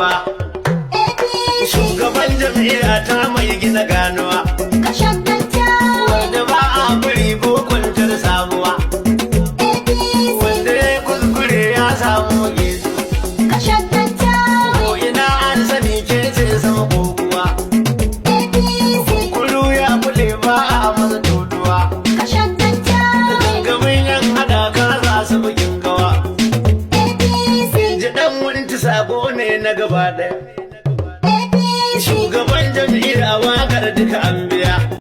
ganuwa. Shugaban jam'iyya ta mai gina ganuwa. Wanda ba a biri ko kwantar sabuwa. Wanda ya kuskure ya samu gezu. Ko ina an sani ke ce sama kokuwa. Kulu ya kule ba a masa tuduwa. Gangamin yan haɗaka za su bukin gawa. Ji dan wani sabo ne na gaba ɗaya. Shugaban jam'iyyar wakar duka an biya.